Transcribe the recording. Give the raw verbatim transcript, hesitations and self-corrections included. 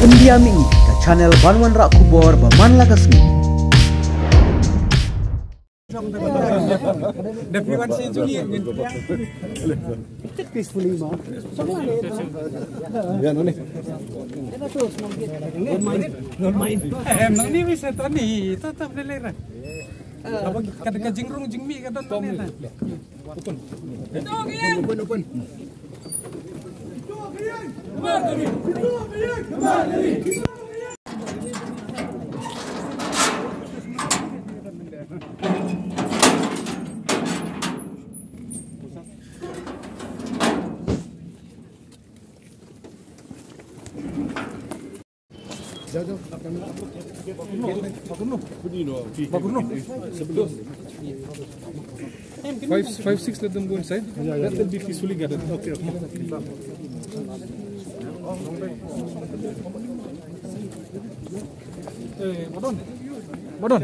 India Mini, ka channel ban wanrah khubor ba man la ka sngi. Peacefully ma. Em, nang ni wi sa tani, ta ta bele lera. Apa ka, ka jingrung jingmih ka don tani ta. Open, open. Five, five, six, let them go inside. Let them be peacefully gathered. Okay, okay. Eh, Madon. Madon.